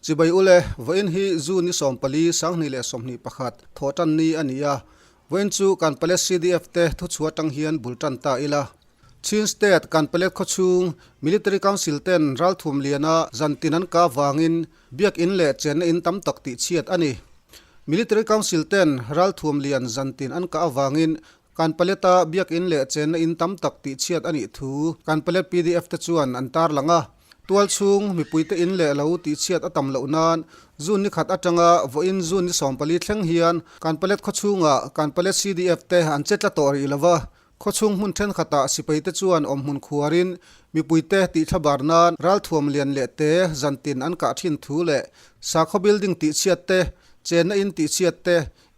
Chibai ule, vawiin hi June ni 14, 2021, thawhtan ni a ni a. Vawiin chu kan Palace CDF te thuchhuah atang hian bul tan ta ila. Chin State kan Palace khawchhung Military Council ten ralthum liana zantin an kah vangin Biak in leh chenna in tam tak tih chhiat a ni. Military Council ten ralthuam lian zantin an kah avangin kan Paleta biak in leh chenna in tam tak tih chhiat a nih thu kan Palet pdf te chuan an tarlang a. Tual chhung mipuite in leh lo tih chhiat a tam loh nan June ni khat atanga vawiin June ni 14 thleng hian kan Palet khawchhungah kan Palet CDF te an che tla tawh rih lova. Khawchhung hmun thenkhatah sipaite chuan awmhmun khuarin mipuite tihthlabar nan ralthuam lian leh te zantin an kah thin thu leh sakhaw building tihchhiat te, chenna in tihchhiat te,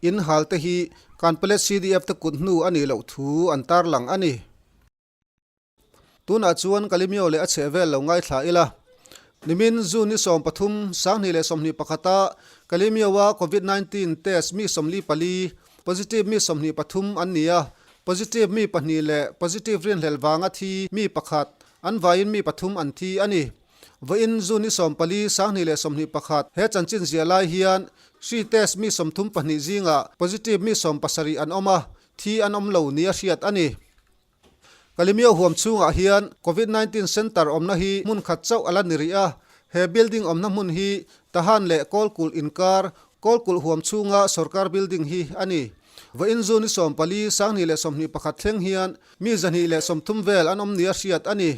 in hal te hi Kanpallet CDF te kut hnu a nih loh thu an tarlang a ni. Tunah chuan Kalimio leh a chhehvel lo ngaithla ila. Nimin June ni 13, 2021 a Kalimio-a Covid 19 test mi 44, positive mi 23 an ni a, positive mi pahnih leh positive rinhlelh vanga thi mi pakhat, an vaiin mi pathum an thi a ni. Vawiin June ni 14, 2021 he chanchin ziah lai hian hri test mi 32 zingah positive mi 70 an awm a, thi an awm lo nia hriat a ni. Kalimio huam chhungah hian Covid 19 Centre awmna hi hmun khat chauh a la ni rih a, he building awmna hmun hi Tahan leh Kawlkulh inkar, Kawlkulh huam chhunga sorkar building hi a ni. Vawiin June ni 14, 2021 thleng hian mi 230 vel an awm nia hriat a ni.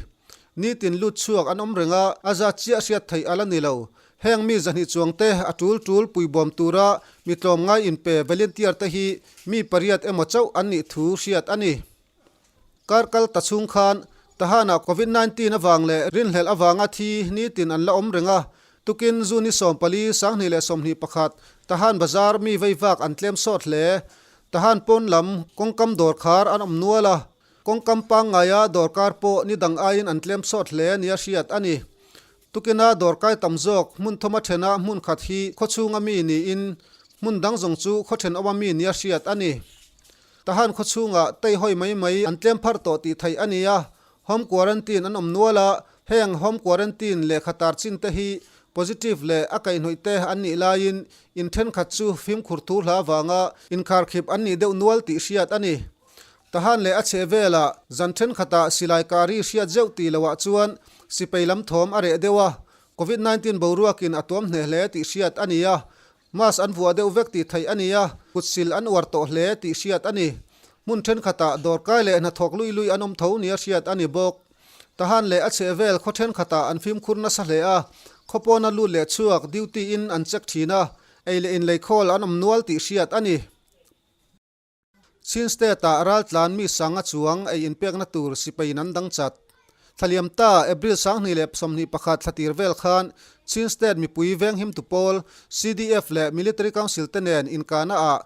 Nitin lut chhuak an awm reng a, a zat chiah hriat theih a la ni lo. Heng mi 200 chuangte a tul tul puibawm tura mi tlawmngai inpe volunteer te hi mi pariat emaw chauh an nih thu hriat a ni. Kar kal ta chhung khan Tahan-ah Covid 19 avang leh rinhlelh avanga thi nitin an la awm reng a, tukin June ni 14, 2021 Tahan bazar mi veivak an tlem sawt hle. Tahan pawn lam kawngkam dawrkhar an awm nual a, kawngkam pangngaia dawrkar pawh ni dang aiin an tlem sawt hle nia hriat a ni. Tukina dawrkai tam zawk hmun thawma thena hmun khat hi khawchhunga mi niin hmun dang zawng chu khaw thenawma mi nia hriat a ni. Tahan khawchhungah teihawi mai mai an tlem phar tawh tih theih a ni a, home quarantine an awm nual a, heng home quarantine lehkha tar chin te hi positive leh a kaihhnawih te an nih laiin in thenkhat chu fimkhur thu hla vanga inkharkhip an nih deuh nual tih hriat a ni. Tahan leh a chheh velah zan thenkhatah silai kari hriat zeuh tih loah chuan sipei lam thawm a reh deuh a, Covid 19 boruakin a tuam hneh hle tih hriat a ni a, mask an vuah deuh vek tih theih a ni a, kutsil an uar tawh hle tih hriat a ni. Hmun thenkhatah dawrkai leh hnathawk lui lui an awm tho nia hriat a ni bawk. Tahan leh a chheh vel khaw thenkhatah an fimkhur nasa hle a, khaw pawna lut leh chhuak duty in an check thin a, ei leh inleikhawl an awm nual tih hriat a ni. Chin State-ah raltlan mi sanga chuang ei inpekna tur sipaiin an dang chat. Thlaliam ta, April 2021 thlatir vel khan Chin State mipui venghimtu pawl, CDF leh Military Council te nen inkahnaah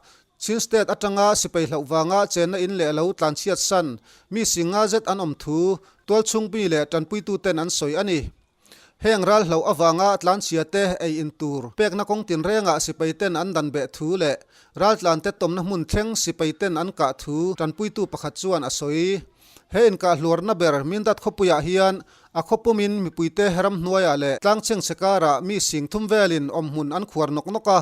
Chin State atanga sipai hlauh vanga chenna in leh lo tlanchhiat san mi singa zet an awm thu tualchhung mi leh tanpuituten an sawi a ni. Heng ral hloh avanga tlanchhia te ei in tur pekna kawng tinrengah sipai ten an dan beh thu leh raltlan te tawmna hmun thleng sipai ten an kah thu tanpuitu pakhat chuan a sawi. He inkah hluarna ber Mindat khawpuiah hian a khawpumin mipuite ramhnuaiah leh tlangchhengchhe karah mi sing thum velin awmhmun an khuar nawk nawk a,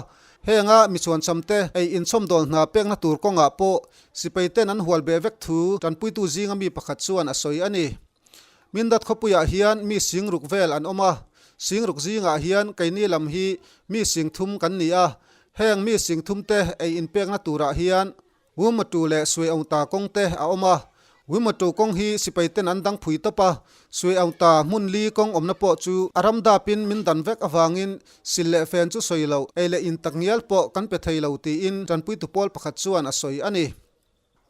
henga mi chuancham te ei inchhawmdawl hna pekna tur kawngah pawh sipai ten an hual beh vek thu tanpuitu zinga mi pakhat chuan a sawi a ni. Mindat khawpuiah hian mi singruk vel an awm a, singruk zingah hian keini lam hi mi singthum kan ni a, heng mi singthumte ei inpekna turah hian Wumatu leh Suiaungta kawng te a awm a, Wumatu kawng hi sipaiten an dang phui tawp a, Suiaungta hmun li kawng awmna pawh chu a ram dapin min dan vek avangin sil leh fen chu sawi loh, ei leh in takngial pawh kan pe thei lo tiin tanpuitu pawl pakhat chuan a sawi a ni.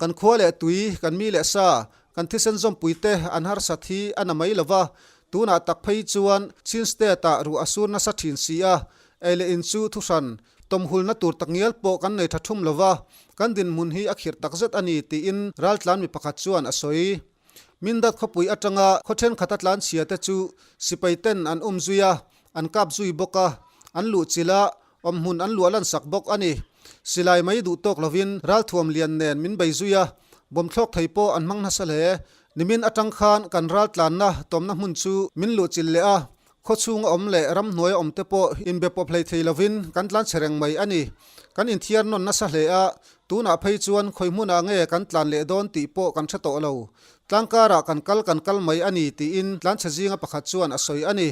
Kan khua leh tui, kan mi leh sa, kan thisen zawmpuite an harsat hi a na mai lova, tunah tak phei chuan Chin State-ah ruah a sur nasa thin si a, ei leh in chu thuhran, tawmhulna tur takngial pawh kan nei tha thum lova, kan dinhmun hi a khirh takzet a ni tiin raltlan mi pakhat chuan a sawi. Mindat khawpui atanga khaw thenkhat a tlanchhia te chu sipai ten an um zui a, an kap zui bawk a, an luhchilh a, Awmhmun an luah lansak bawk a ni. Silai mai duh tawk lovin ralthuam lian nen min bei zui a, bawm thlawk thei pawh an hmang nasa hle. Nimin atang khan kan raltlanna tawmna hmun chu min luhchilh leh a, Khawchhunga awm leh ramhnuaia awm te pawh inbe pawp hlei thei lovin kan tlan chhe reng mai a ni. Kan inthiar nawn nasa hle a, tunah phei chuan khawi hmunah nge kan tlan leh dawn tih pawh kan hre tawh lo. Tlangkarah kan kal kan kal mai a ni tiin tlanchhe zinga pakhat chuan a sawi a ni.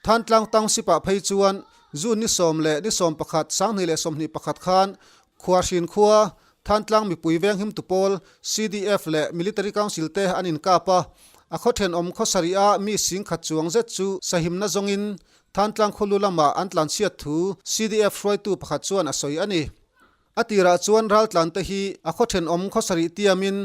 Thantlang Township ah phei chuan June ni sawm leh ni 11 2021 khan Khuahrin khua Thantlang mipui venghim tu pawl CDF leh Military Council te an inkap a, a khaw thenawm khaw sarih a mi singkhat chuang zet chu sahimna zawngin Thantlang khawlu lamah an tlanchhiat thu CDF hruaitu pakhat chuan a sawi a ni. A tirah chuan raltlan te hi a khaw thenawm khaw sarih tiamin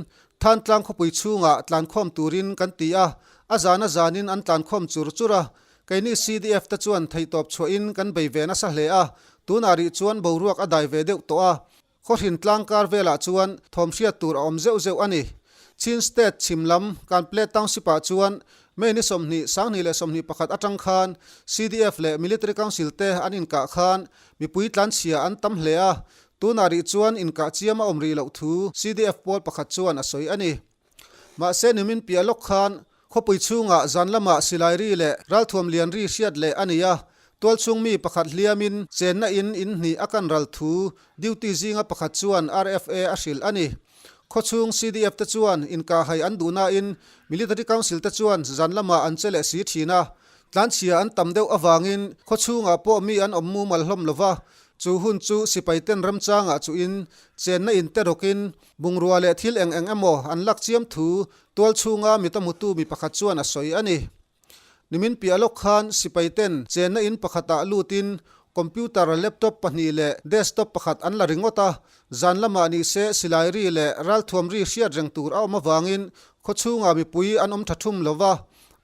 Thantlang khawpui chhungah tlankhawm turin kan ti a, a zana zanin an tlankhawm chur chur a, Keini CDF te chuan theihtawp chhuahin kan bei ve nasa hle a, tunah rih chuan boruak a dai ve deuh tawh a. Khawhrin tlangkar velah chuan thawm hriat tur a awm zeuh zeuh a ni. Chin State chhim lam Kanplet Township-ah chuan May ni 20, 2021 atang khan CDF leh Military Council te an inkah khan mipui tlanchhia an tam hle a, tunah rih chuan inkah chiam a awm rih loh thu CDF pawl pakhat chuan a sawi a ni. Mahse nimin piah lawk khan Khawpui chhungah zan lamah silai ri leh ralthuam lian ri hriat leh a ni a, tualchhung mi pakhat hliamin chenna in in hnih a kan ral thu duty zinga pakhat chuan RFA a hrilh a ni. Khawchhung CDF te chuan inkahhai an duh nain Military Council te chuan zan lamah an che leh si thin a, tlanchhia an tam deuh avangin khawchhungah pawh mi an awm mumal hlawm lova, chu hun chu sipai ten remchangah chuhin chenna in te rawkin bungrua leh thil eng eng emaw an lak chiam thu Tual chhunga mit a hmutu mi pakhat chuan a sawi a ni. Nimin piah lawk khan sipai ten chenna in pakhatah lutin computer laptop pahnih leh desktop pakhat an la ringawt a, zan lamah ni se silai ri leh ralthuam ri hriat reng tur a awm avangin khaw chhungah mipui an awm tha thum lo va,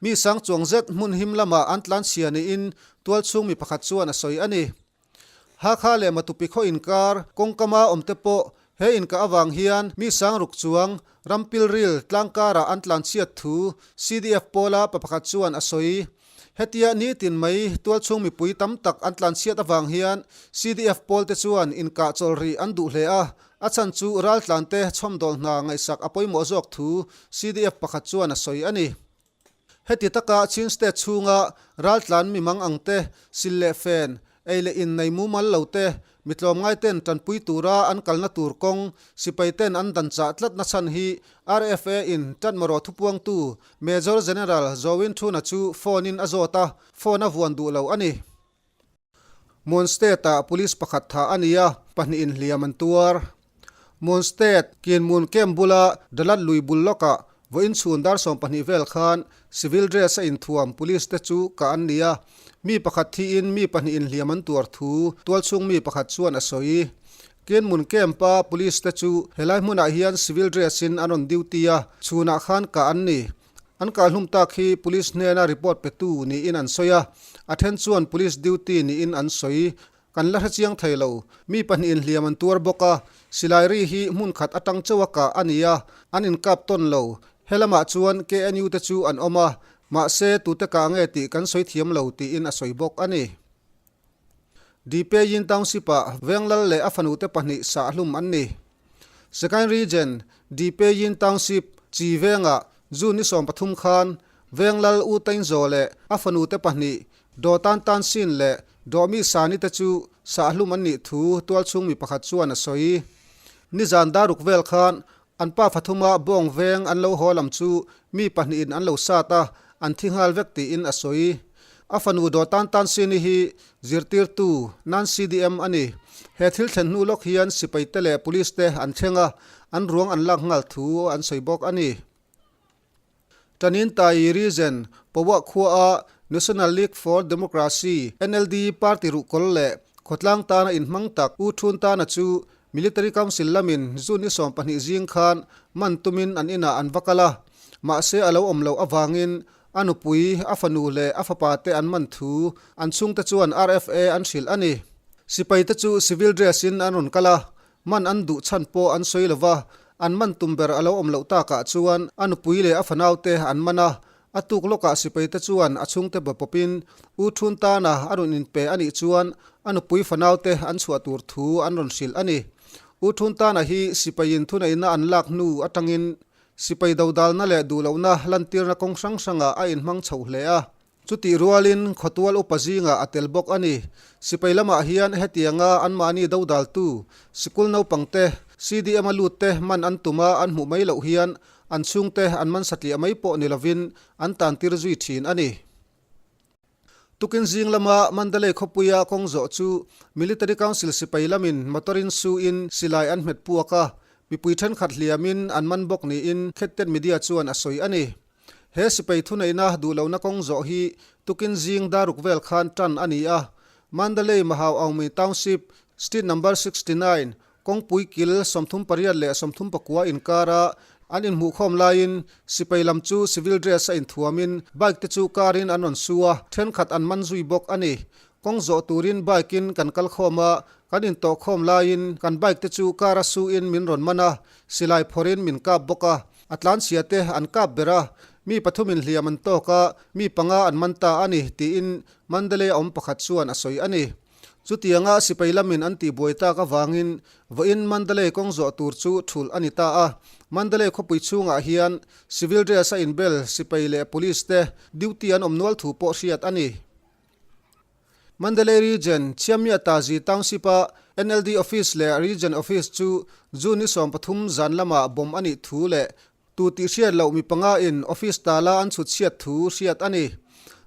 mi sang chuang zet hmun him lamah an tlanchhia niin tual chhung mi pakhat chuan a sawi a ni. Hakha leh Matupi khaw inkar kawngkama awmte pawh he inkah avang hian mi sangruk chuang rampilril tlangkarah an tlanchhiat thu CDF pawla pa pakhat chuan a sawi. Hetia nitin mai tualchhung mipui tam tak an tlanchhiat avang hian CDF pawlte chuan inkah chawlh rih an duh hle a, a chhan chu raltlante chhawmdawl hna ngaihsak a pawimawh zawk thu CDF pakhat chuan a sawi a ni. Heti taka Chin State chhunga raltlan mi mang ang te, sil leh fen, ei leh in nei mumal lo te, mi tlawmngai ten tanpui tura an kalna tur kawng sipai ten an dan chah tlat na chhan hi RFA in Tatmaraw thupuangtu Major General Zawin Thuna chu phone in a zawt a, phone a vuan duh lo a ni. Mon State-ah police pakhat thah a ni a, pahnihin hliam an tuar. Mon State, Kinmun Camp bula Dalat lui bul lawkah vawiin chhun dar 12 vel khan civil dress a inthuam police te chu kah an ni a, mi pakhat thiin mi pahnihin hliam an tuar thu tualchhung mi pakhat chuan a sawi. Kinmun Camp-a police te chu helai hmunah hian civil dress-in an rawn duty a, chhunah khan kah an ni. An kalhlum tak hi Police hnena report petu niin an sawi a, a then chuan Police duty niin an sawi. Kan la hrechiang thei lo. Mi pahnihin hliam an tuar bawk a, silai ri hi hmun khat atang chauh a kah a ni a, an inkap tawn lo. He lamah chuan KNU te chu an awm a, mahse tute kah nge tih kan sawi thiam lo tiin a sawi bawk a ni. Dipeyin Township-ah Venglal leh a fanute pahnih sahhlum an ni. Sagaing Region, Dipeyin Township, Chi vengah June ni 13 khan Venglal U Tainzaw leh a fanute pahnih Daw Tan Tan Sin leh Daw Mi Sani te chu sahhlum an nih thu tualchhung mi pakhat chuan a sawi. Nizan daruk vel khan an pa fathuma bawng veng an lo haw lam chu mi pahnihin an lo sat a, an thi nghal vek tiin a sawi. A fanu Daw Tan Tan Sini hi zirtirtu nan CDM a ni. He thil thlen hnu lawk hian sipai te leh police te an thleng a, an ruang an lak nghal thu an sawi bawk a ni. Tanin Tai Region, Powah khuaa National League for Democracy, NLD, party ruhkawl leh khawtlang tana inhmang tak U Thun Tana chu Military Council lamin June ni 20 zing khan man tumin an inah an va kal a, mahse a lo awm loh avangin a nupui, a fanu leh a fapa te an man thu an chhungte chuan RFA an hrilh a ni. Sipai te chu civil dress in an rawn kal a, Man an duh chhan pawh an sawi lo va, an man tum ber a lo awm loh takah chuan a nupui leh a fanaute an man a, a tuk lawkah sipaite chuan a chhungte ba pawpin U Thun tana a rawn inpe a nih chuan a nupui fanaute an chhuah tur thu an rawn hrilh a ni. U Thun tana hi sipaiin thuneihna an lak hnu atangin sipai dodalna leh duhlohna lantirna kawng hrang hrangah a inhmang chho hle a. Chutih rualin khawtual upa zingah a tel bawk a ni. Sipai lamah hian hetianga anmahni dodaltu sikul naupangte, CDM-a lutte man an tuma an hmuh mai loh hian an chhungte an man satliah mai pawh ni lovin an tantir zui thin a ni. Tukin zing lama Mandalay khawpuia kawng zawh chu Military Council sipai lamin motor-in su-in silai an hmet puak a, mipui thenkhat hliamin an man bawk niin Khettet Media chuan a sawi a ni. He sipai thuneihna duhlohna kawng zawh hi tukin zing daruk vel khan tan a ni a, Mandalay Mahau Aungmi Township, Street Number 69, Kawngpui kil 38 leh 39 inkara an inhmuhkhawm laiin sipai lam chu civil dress a inthuamin bike te chu car in an rawn su a, thenkhat an man zui bawk a ni. Kawng zawh turin bike in kan kal khawm a, kan intawhkhawm laiin kan bike te chu car a su in min rawn man a, silai phawrhin min kap bawk a, a tlanchhia te an kap ber a, mi pathumin hliam an tawk a, mi panga an man ta a ni, tiin Mandalay a awm pakhat chuan a sawi a ni. Chutianga sipai lamin an tihbuai tak avangin vawiin Mandalay kawng zawh tur chu thulh a ni ta a. Mandalay khawpui chhungah hian civil dress a inbel sipai leh police te duty an awm nual thu pawh hriat a ni. Mandalay Region, Chiamia Tazi Township-a NLD Office leh Region Office chu June ni 13 zan lamah bomb a nih thu leh Tu tih hriat loh mi panga in office tala an chhut chhiat thu hriat a ni.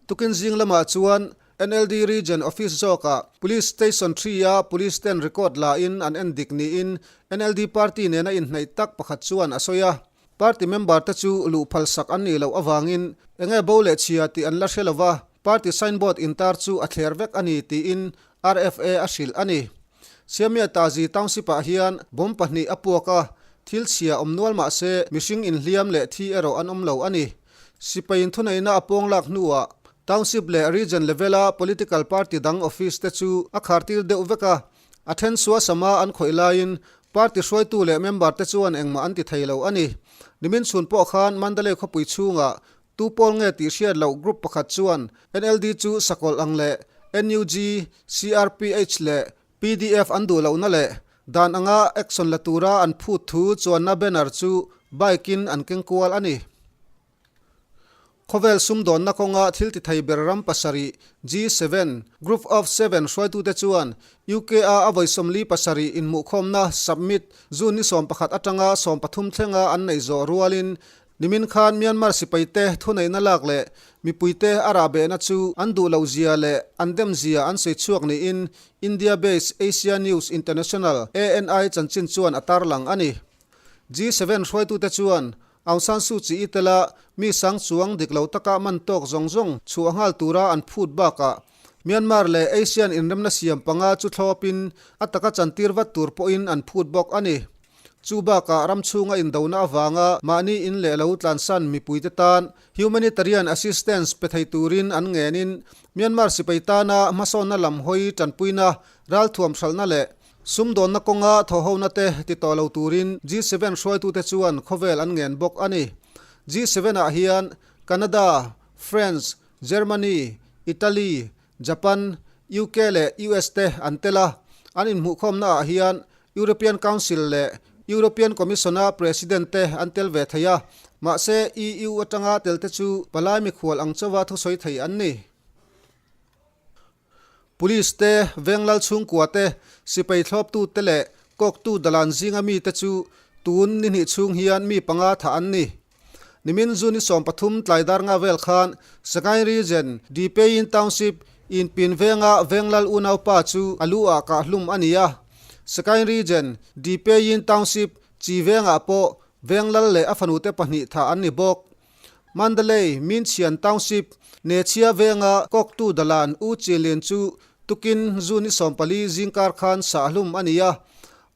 Tukin zing lamah chuan NLD Region Office zawkah Police Station 3 a Police ten record la in an en dik niin NLD party nena inhnaih tak pakhat chuan a sawi a. Party member te chu luh phal sak an nih loh avangin enge bo leh chhia tih an la hre lova, party signboard intar chu a thler vek a ni tiin RFA a hrilh a ni. Siamia Tazi Township-ah hian bomb pahnih a puak a, thil chhia awm nual mah se mihring inhliam leh thi erawh an awm lo a ni. Sipai inthuneihna a pawng lak hnuah Township leh Region level-a political party dang office te chu a khartir deuh vek a, a then suasama an khawih laiin party hruaitu leh member te chuan engmah an ti thei lo a ni. Nimin chhun pawh khan Mandalay khawpui chhungah Tu pawl nge tih hriat loh group pakhat chuan NLD chu sakawlh ang leh NUG, CRPH leh pdf an duh lohna leh dan anga action la tura an phut thu chuanna banner chu bike in an keng kual a ni. Khawvel sumdawnna kawnga thil ti thei ber ram pasarih, G7, Group of Seven hruaitute chuan UK-a a vawi 47 inhmuhkhawmna summit June ni 11 atanga 13 thlenga an neih zawh rualin Nimin khan Myanmar sipaite thuneihna lak leh mipuite a rahbehna chu an duh loh zia leh an dem zia an sawi chhuak niin India-based Asia News International, ANI, chanchin chuan a tarlang a ni. G7 hruaitute chuan Aung San Suu Kyi tela mi sang chuang dik lo taka man tawk zawng zawng chhuah nghal tura an phut bakah Myanmar leh Asian inremna siam panga chu thlawpin a taka chantir vat tur pawhin an phut bawk a ni. Chu bakah ram chhunga indona avanga mahni in leh lo tlansan mipuite tan humanitarian assistance pe thei turin an ngenin Myanmar sipai tana hmasawnna lam hawi tanpuina, ralthuam hralhna leh sumdawnna kawnga thawhhona te ti tawh lo turin G7 hruaitute chuan khawvel an ngen bawk a ni. G7 ah hian Canada, France, Germany, Italy, Japan, UK leh US te an tel a, an inhmuhkhawmna ah hian European Council leh European Commission-a President te an tel ve thei a, mahse EU atanga tel te chu palai mikhual ang chauha thusawi thei an ni. Police te, Venglal chhungkua te, sipai thlawptu te leh kawktu dalan zinga mite chu tun ni hnih chhung hian mi panga thah an ni. Nimin June ni 13 tlai dar nga vel khan Sagaing Region, Dipeyin Township, in pin venga Venglal unaupa chu a lu ah kahhlum a ni a. Sagaing Region, Dipeyin Township, chi vengah pawh Venglal leh a fanute pahnih thah an ni bawk. Mandalay, Minchhian Township, Nechhia venga kawktu Dalan U Chilin chu tukin June ni 14 zingkar khan sahhlum a ni a.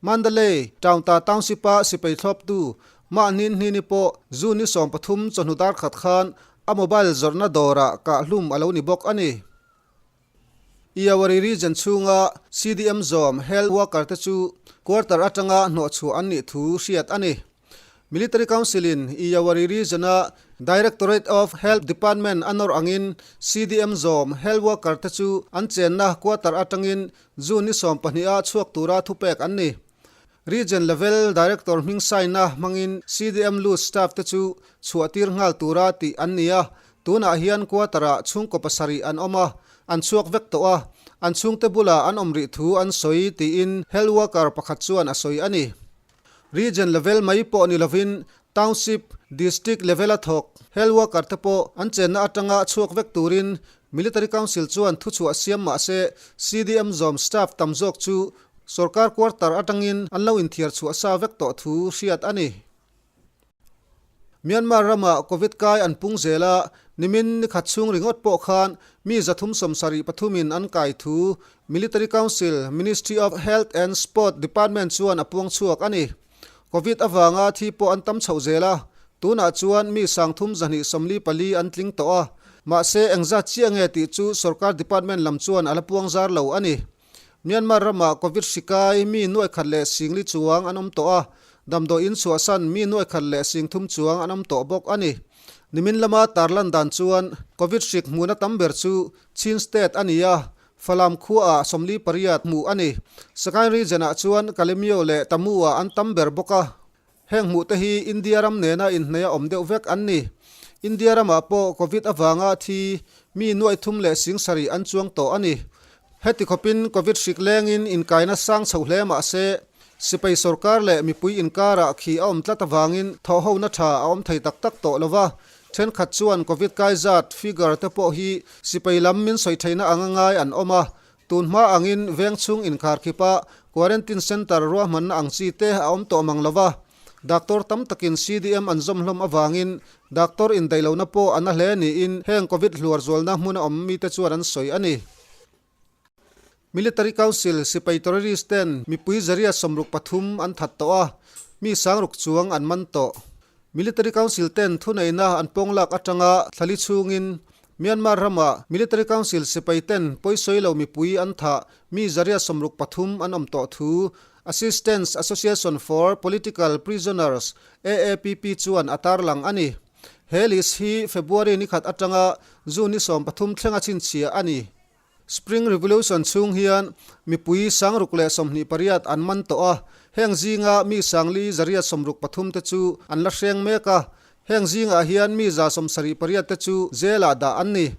Mandalay, Taungta Township-a sipai thlawptu mahni hnini pawh June ni 13 chawhnu dar khat khan a mobile zawrhna dawrah kahhlum a lo ni bawk a ni. Iawari Region chhunga CDM zawm health worker te chu quarter atanga hnawhchhuah an nih thu hriat a ni. Military Council-in Iawari Region-a Directorate of Health Department a nawr angin CDM zawm health worker te chu an chenna quarter atangin June ni 12 a chhuak tura thupek an ni. Region level Director hming sign-na hmangin CDM lut staff te chu chhuahtir nghal tura tih an ni a. Tunah hian quarter-ah chhungkaw pasarih an awm a, an chhuak vek tawh a, an chhungte bulah an awm rih thu an sawi tiin health worker pakhat chuan a sawi a ni. Region level mai pawh ni lovin Township, District level-a thawk health worker te pawh an chenna atanga chhuak vek turin Military Council chuan thuchhuah siam mah se CDM zawm staff tam zawk chu sorkar quarter atangin an lo inthiar chhuah sa vek tawh thu hriat a ni. Myanmar ramah Covid kai an pung zel a, nimin ni khat chhung ringawt pawh khan mi 373 pathumin an kai thu Military Council, Ministry of Health and Sport Department chuan a puang chhuak a ni. Covid avanga thi pawh an tam chhoh zel a, tunah chuan mi 3244 an tling tawh a, mahse engzat chiah nge tih chu sorkar department lam chuan a la puang zar lo a ni. Myanmar ramah Covid hri kai mi nuai khat leh singli chuang an awm tawh a, damdawi in chhuahsan mi nuai khat leh sing thum chuang an awm tawh bawk a ni. Nimin lama tarlan dan chuan Covid hrik hmuhna tam ber chu Chin State a ni a, Falam khuaah 48 hmuh a ni. Sagaing Region-ah chuan Kalemyo leh Tamu-ah an tam ber bawk a. Heng hmuh te hi India ram nena inhneia awm deuh vek an ni. India ramah pawh Covid avanga thi mi nuaih thum leh sing sarih an chuang tawh a ni. Heti khawpin Covid hrik lengin inkaina sang chho hle mah se, sipai sorkar leh mipui inkarah khi a awm tlat avangin thawhhona tha a awm thei tak tak tawh lo va. Thenkhat chuan Covid kai zat figure te pawh hi sipai lam min sawi theihna anga ngai an awm a, Tun hma angin veng chhung inkharkhipa quarantine centre ruahmanna ang chi te a awm tawh mang lova, doctor tam takin CDM an zawm hlawm avangin doctor indaih lohna pawh a na hle niin heng Covid hluar zualna hmuna awm mite chuan an sawi a ni. Military Council sipai terrorist ten mipui zaria 63 an that tawh a, mi sangruk chuang an man tawh. Military Council ten thuneihna an pawng lak atanga thlali chhungin Myanmar rama Military Council sipai ten pawisawi lo mipui an thah mi 163 an awm tawh thu Assistance Association for Political Prisoners, AAPP, chuan a tarlang a ni. He list hi February ni khat atanga June ni 13 thlenga chhinchhiah a ni. Spring Revolution chhung hian mipui 628 an man tawh a, heng zinga mi 463 te chu an la hreng mek a, heng zingah hian mi 78 te chu jail-ah dah an ni.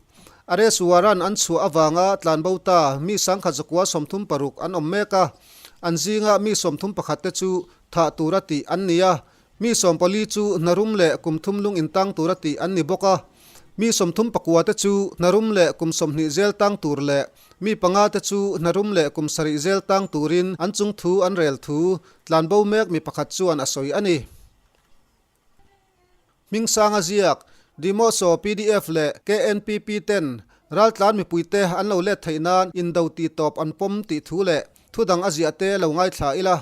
Arrest warrant an chhuah avanga tlanbo ta mi 1936 an awm mek a, an zinga mi 31 te chu thah tura tih an ni a, Mi 14 chu hnarum leh kum thum lung intang tura tih an ni bawk a, mi 39 te chu hnarum leh kum 20 zel tang tur leh mi panga te chu hnarum leh kum 7 zel tang turin an chung thu an rel thu tlanbo mek mi pakhat chuan a sawi a ni. Hmingsanga ziak, Dimoso pdf leh KNPP ten raltlan mipuite an lo let theih nan indo tih tawp an pawm tih thu leh thudang a ziah te lo ngaithla ila.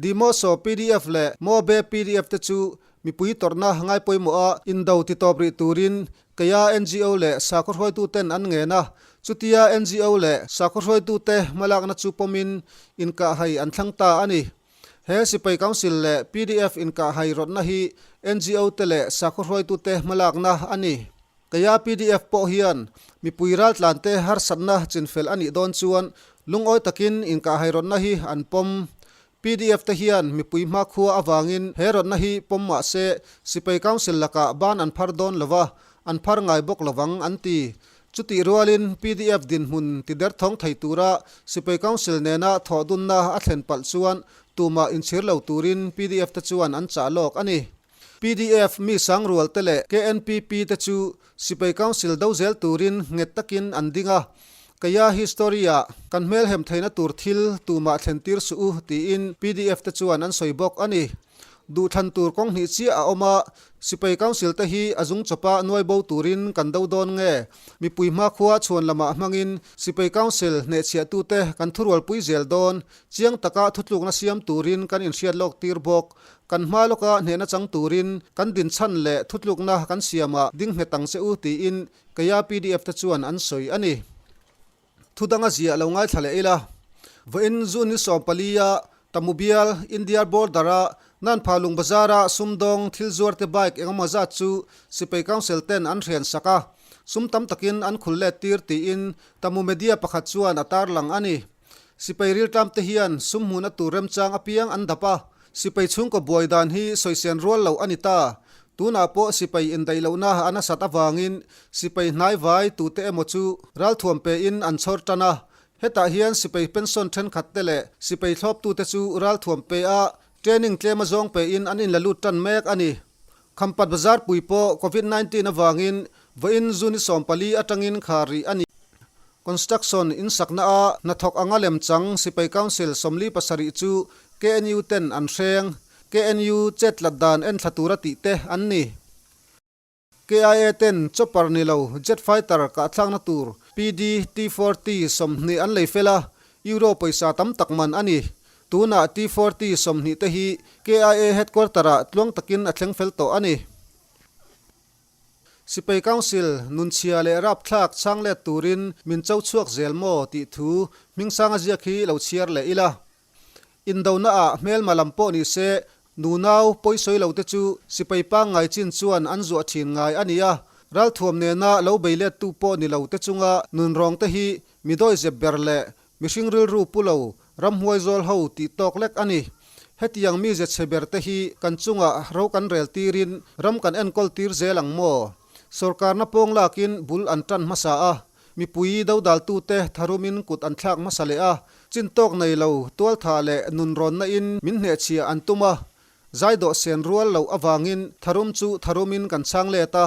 Dimoso pdf leh Mobe pdf te chu mipui tawrhna ngai pawimawh a indo ti tawp rih turin keia NGO leh sakhaw hruaituten an ngen a, chutia NGO leh sakhaw hruaitute hmalakna chu pawmin inkahhai an thlang ta a ni. He Sipai Council leh pdf inkahhai rawtna hi NGO te leh sakhaw hruaitute hmalakna a ni. Keia pdf pawh hian mipui raltlante harsatna chinfel a nih dawn chuan lungawi takin inkahhai rawtna hi an pawm. Pdf te hian mipui hmakhua avangin he rawtna hi pawm mah se Sipai Council lakah ban an phar dawn lo va, an phar ngai bawk lovang an ti. Chutih rualin pdf dinhmun ti derthawng thei tura Sipai Council nena thawhdunna a thlen palh chuan tumah inchhir lo turin pdf te chuan an chah lawk a ni. Pdf mi sangrual te leh KNPP te chu Sipai Council do zel turin nghet takin an ding a, Kaya history-ah kan hmelhem theihna tur thil tumah thlen tir suh u tiin pdf te chuan an sawi bawk a ni. Duhthlan tur kawng hnih chiah a awm a, Sipai Council te hi a zung chawpa nuai bo turin kan do dawn nge? Mipui hmakhua chhuan lamah hmangin Sipai Council hnehchhiahtute kan thurualpui zel dawn, chiang taka thutlukna siam turin kan inhriat lawk tir bawk. Kan hma lawka hnehna chang turin kan dinchhan leh thutlukna kan siamah ding nghet ang che u tiin keia pdf te chuan an sawi a ni. Thu danga ziah lo ngaithla leh ila. Vawiin June ni 14 a Tamu bial India border a Nanpha lung bazar a sumdawng thil zuar te bike engemaw zat chu Sipai Council ten an hrian sak a, sum tam takin an khul let tir tiin Tamu media pakhat chuan a tarlang a ni. Sipai riltlam te hian sum hmuhna tur remchang apiang an dap a, sipai chhungkaw buai dan hi sawisên rual loh a ni ta. Tunah pawh sipai indaih lohna a nasat avangin sipai hnaivai tute emaw chu ralthuam pein an chhawr tan a. Hetah hian sipai pension thenkhatte leh sipai thlawptute chu ralthuam pe a, training tlem azawng pein an inla lut tan mek a ni. Khampat bazar pui pawh Covid 19 avangin vawiin June 14 atangin khar rih a ni. Construction in sakna a hnathawk anga lemchang Sipai Council 47 chu KNU ten an hreng. KNU chetlat dan enthla tura tih te an ni. KIA ten chopper ni lo jet fighter kahthlakna tur PD T-40 20 an lei fel a, Euro pawisa tam tak man a ni. Tunah T-40 20 te hi KIA headquarter-ah tluang takin a thleng fel tawh a ni. Sipai Council nunchhia leh rapthlak chhang let turin min cho chhuak zel maw tih thu Hmingsanga ziak hi lo chhiar leh ila. Indona ah hmelma lam pawh ni se nunau pawisawi lo te chu sipai pangngai chin chuan an zuah thin ngai a ni a, ralthuam nena lo bei lettu pawh ni lo te chunga nunrawng te hi mi dawizep ber leh mihring rilru pu lo ramhuai zawl ho tih tawk lek a ni. Hetiang mize chhe ber te hi kan chungah ro kan rel tirin ram kan enkawl tir zel ang maw? Sorkarna pawng lakin bul an tan hmasa a, Mipui dodaltute tharumin kut an thlak hmasa leh a, chintawk nei lo tualtha leh nunrawnna in min hnehchhiah an tum a, zaidawh sen rual loh avangin tharum chu tharumin kan chhang let a,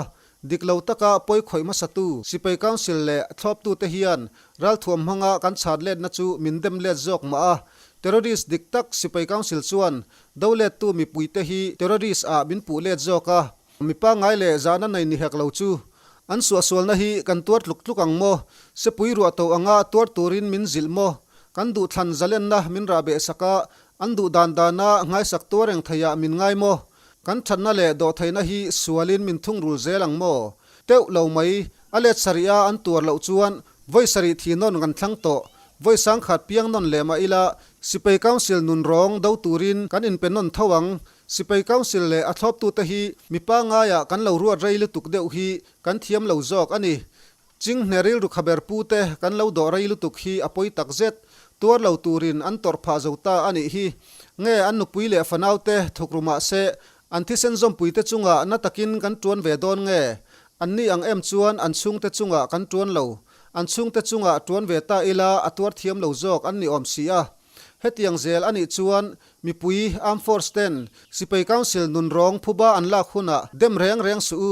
dik lo taka pawi khawih hmasatu Sipai Council leh thlawptute hian ralthuam hmanga kan chhat letna chu min dem let zawk mah a, terrorist dik tak Sipai Council chuan do lettu mipuite hi terrorist ah min puh let zawk a. Mi pangngai leh zahna nei ni hek lo chu an suahsualna hi kan tuar tluk tluk ang maw? Sepui ruah to anga tuar turin min zilh maw? Kan duhthlan zalenna min rah beh sak a, an duh dan dana nghaisak tuar reng theiah min ngai maw? Kan thatna leh dawhtheihna hi sualin min thungrul zel ang maw? Teuh lo mai, a let sarih a an tuar loh chuan vawi sarih thi nawn kan thlang tawh, vawi sangkhat piang nawn leh mah ila Sipai Council nun rawng do turin kan inpe nawn tho ang, Sipai Council leh a thlawptute hi mi pangaia kan lo ruat rei lutuk deuh hi kan thiam lo zawk a ni. Chinghne rilru khaber pute kan lo dawh rei lutuk hi a pawi tak zet. Tuar lo turin an tawrh phah zo ta a nih hi. Nge an nupui leh fanaute thukru mah se an thisen zawmpuite chungah na takin kan tuan ve dawn nge? Anni ang em chuan an chhungte chungah kan tuan lo. An chhungte chungah tuan ve ta ila a tuar thiam lo zawk an ni awm si a. Hetiang zel a nih chuan mipui Armed Force ten Sipai Council nunrawng phuba an lak hunah dem reng reng suh u,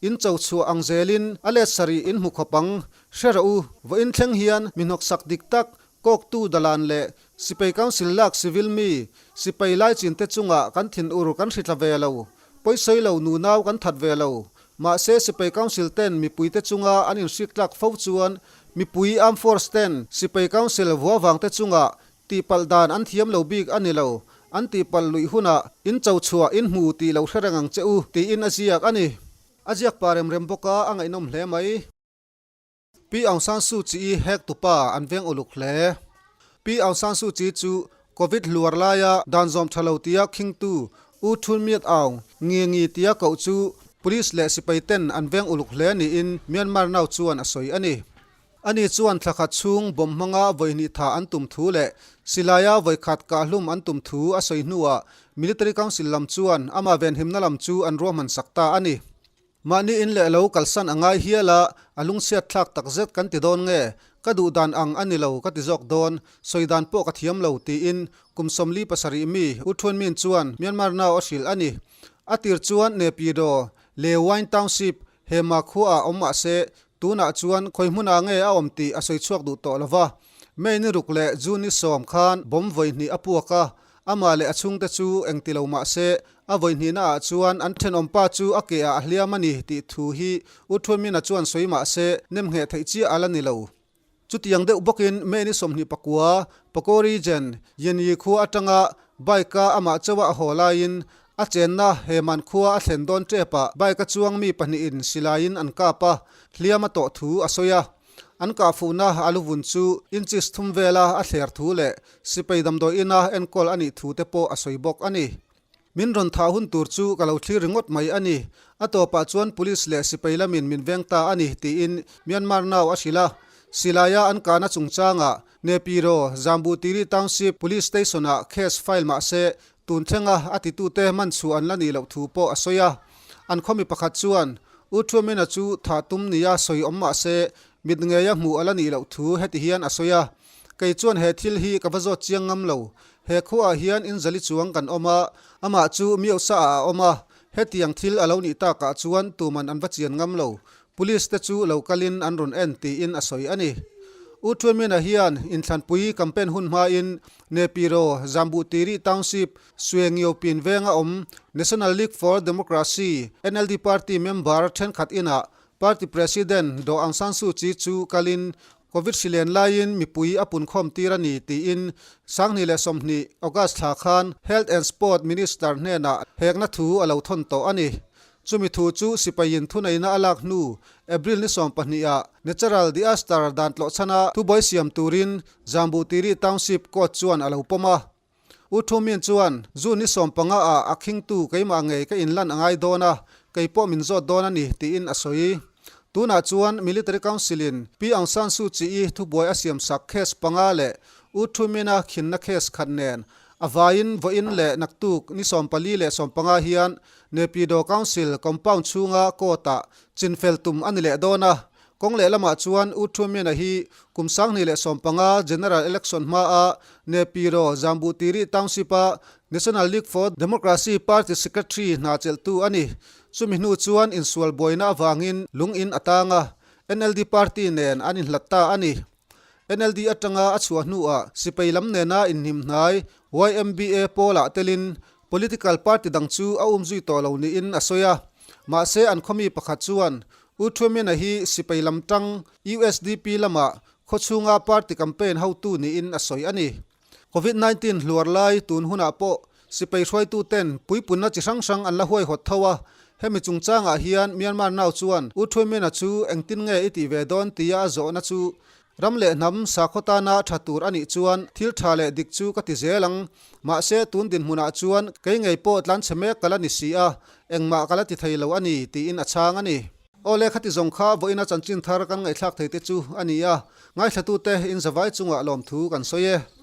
in cho chhuah ang zelin a let sarih in hmu khawp ang, hre rawh u. Vawiin thleng hian mi hnawksak dik tak kawktu dalan leh Sipai Council lak civil mi sipai laichin te chungah kan thinur kan hritla ve lo, pawisawi lo nunau kan that ve lo. Mahse Sipai Council ten mipuite chunga an inhrik tlak fo chuan mipui Armed Force ten Sipai Council vua vangte chunga tihpalh dan an thiam lo bik a ni lo, an tihpalh luih hunah in cho chhuah in hmu tih lo hre reng ang che u tiin a ziak a ni. A ziak pa rem rem bawk a, a ngaihnawm hle mai. Pi Aung San Suu Kyi hek tupa an veng uluk hle. Pi Aung San Suu Kyi chu Covid hluar laia dan zawm tha lo tia khingtu U Thun Myat Aung ngi ngi tia koh chu Police leh sipai ten an veng uluk hle niin Myanmar Now chuan a sawi a ni. Ani chuan thla khat chhung bomb hmanga vawihnih tha an tum thu leh silaia vawikhat kahhlum an tum thu a sawi hnuah Military Council lam chuan amah venhimna lam chu an ruahman sak ta a ni. Mahni in leh lo kalsan a ngai hial a, a lungchhiat thlak tak zet kan ti dawn nge? Ka duh dan ang a ni lo ka ti zawk dawn, sawi dan pawh ka thiam lo, tiin kum 47 mi U Thun Min chuan Myanmar Now a hrilh a ni. A tir chuan Naypyidaw, Le Wine Township, Hema khuaah awm mah se, tunah chuan khawi hmunah nge a awm tih a sawi chhuak duh tawh lo va. May ni ruk leh June ni 10 khan bomb vawi hnih a puak a, amah leh a chhungte chu engti lo mah se, A vawihnihna ah chuan an thenawmpa chu a ke ah a hliam a ni tih thu hi U Thun Mina chuan sawi mah se nem ngheh theih chiah a la ni lo. Chutiang deuh bawkin May ni 29, Pako Region, Yenyi khua atanga bike a amah chauha a haw laiin a chenna Heman khua a thlen dawn tep ah bike a chuang mi pahnihin silaiin an kap a, hliam a tawh thu a sawi a. An kahfuhna a luvun chu inches thum vela a thler thu leh sipai damdawi ina enkawl a nih thu te pawh a sawi bawk a ni. Min rawn thah hun tur chu ka lo thlir ringawt mai a ni. A tawpah chuan police leh sipai lamin min veng ta a ni, tiin Myanmar Now a hrilh a. Silaia an kahna chungchangah Nepiro, Zambutiri Township Police Station-ah case file mah se, tun thlenga a titute man chhuah an la nih loh thu pawh a sawi a. An khaw mi pakhat chuan U Thu Min-a chu thah tum nia sawi awm mah se mit ngeia hmuh a la nih loh thu heti hian a sawi a, Kei chuan he thil hi ka va zawt chiang ngam lo. He khuaah hian inzali chuang kan awm a, amah chu Miosa ah a awm a, hetiang thil a lo nih takah chuan tuman an va chian ngam lo. Police te chu lo kalin an rawn en tiin a sawi a ni. U Thuemina hian inthlanpui campaign hun hmain Nepiro, Zambutiri Township, Suengiopin venga awm National League for Democracy, NLD, party member thenkhat inah party president Daw Aung San Suu Kyi chu kalin Covid hri len laiin mipui a punkhawm tir a ni tiin 2020 August thla khan Health and Sport Minister hnenah hekna thu a lo thawn tawh a ni. Chumi thu chu sipaiin thuneihna a lak hnu April ni 12 ah Natural Diaster dan tlawhchhana thubuai siam turin Zambutiri Township Court chuan a lo pawm a. U Thu Min chuan, June ni 15 ah a khingtu keimah ngei ka inlan a ngai dawn a, kei pawh min zawt dawn a ni, tiin a sawi. Tunah chuan Military Council in Pi Aung San Suu Kyi thubuai a siamsak case panga leh U Thu Min-a khinna case khat nen a vaiin vawiin leh naktuk ni 14 leh 15 hian Naypyidaw Council compound chhunga court-ah chinfel tum a ni leh dawn a, Kawng lehlamah chuan U Thu Myint-a hi kum 2015 General Election hmaa Nepiro Zambutiri Township-a National League for Democracy Party Secretary hna chelhtu a ni. Chumi hnu chuan insual buaina avangin lung in a tang a, NLD Party nen an inhlat ta a ni. NLD atanga a chhuah hnuah sipai lam nena inhnimhnai YMBA pawlah telin political party dang chu a umzui tawh lo niin a sawi a. Mahse an khawmi pakhat chuan U Thu Myint-a hi sipai lam tang USDP lamah khawchhunga party campaign hotu niin a sawi a ni. Covid 19 hluar lai tun hunah pawh sipai hruaituten puipunna chi hrang hrang an la huaihawt tho a, hemi chungchangah hian Myanmar Now chuan U Thu Myint-a chu engtin nge i tih ve dawn tia a zawhna chu ram leh hnam sakhaw tana tha tur a nih chuan thil tha leh dik chu ka ti zel ang, mahse tun dinhmunah chuan kei ngei pawh tlanchhe mek ka la ni si a, engmah ka la ti thei lo a ni tiin a chhang a ni. Aw le khati zawng kha vawiina chanchin thar kan ngaihthlak thei te chu a ni a, ngaithlatute in zavai chungah lawmthu kan sawi e.